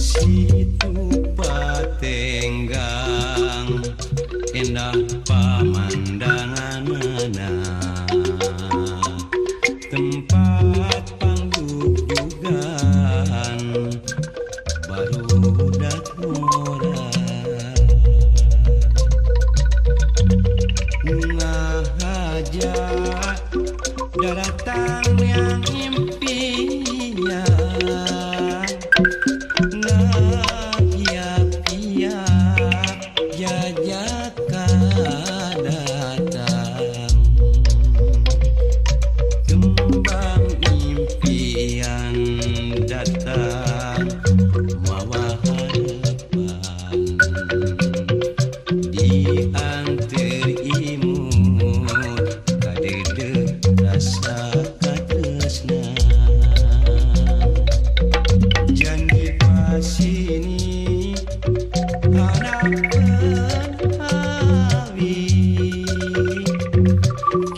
Situ Patenggang indah pamandanganana, tempat pangjujugan barudak murah. Ngahaja datang yang impian, jajakan datang kembang impian datang mawa harapan diantar imut kadede rasa katresna. Janji pasini harapan awi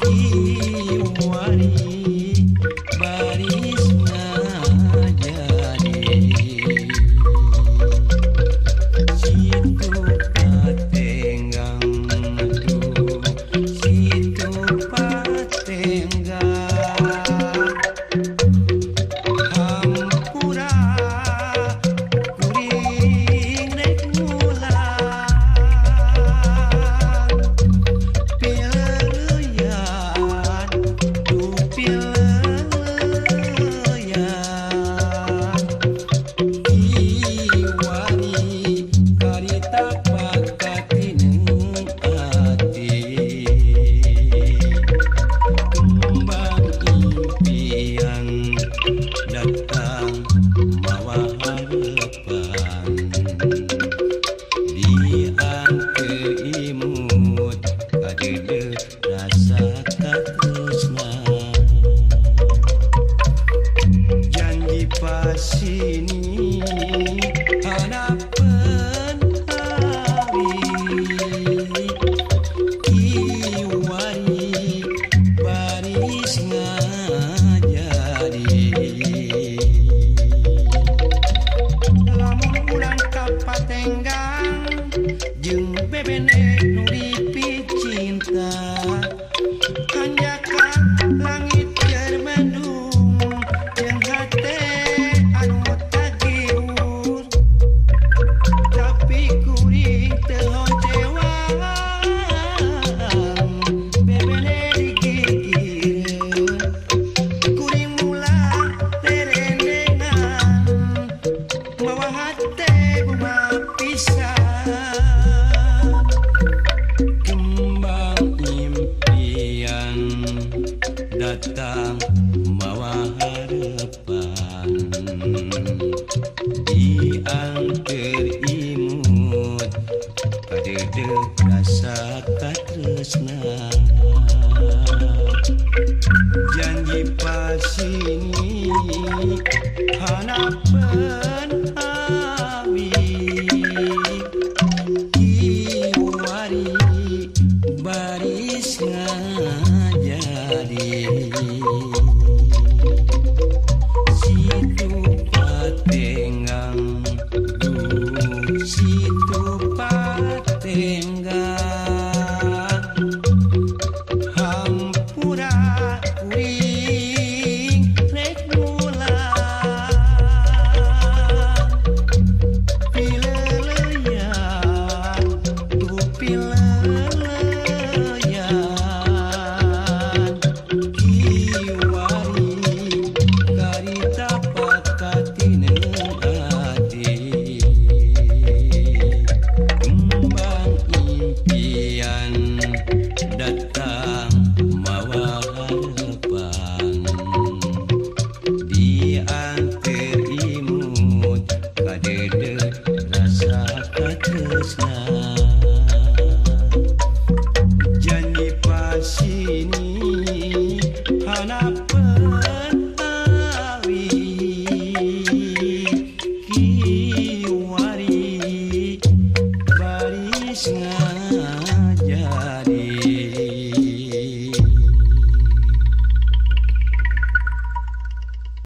kiwari baris ngajadi. Situ Patenggang tuh, situ Patenggang hampura kuring rek mulang pileuyan duh pileuyan kiwari karita pakatineung ati kembang impian datang mawa harapan diantar imut kadede rasa katresna. Janji pasini harapan awi kiwari baris ngajadi. Lamun urang ka Patenggang jeung bebene nu dipicinta, hanjaka langit keur mendung jeung hate anu tagiur, tapi kuring teu honcewang bebene digigireun kuring mulang terendengan mawa hate bunga pisan. Kembang impian datang mawa harapan diantar imut kadede rasa katresna. Janji pasini harapan awi kiwari baris ngajadi. Situ Patenggang duh, situ Patenggang hampura kuring rek mulang pileuleyan duh pileuleyan kiwari. Manis.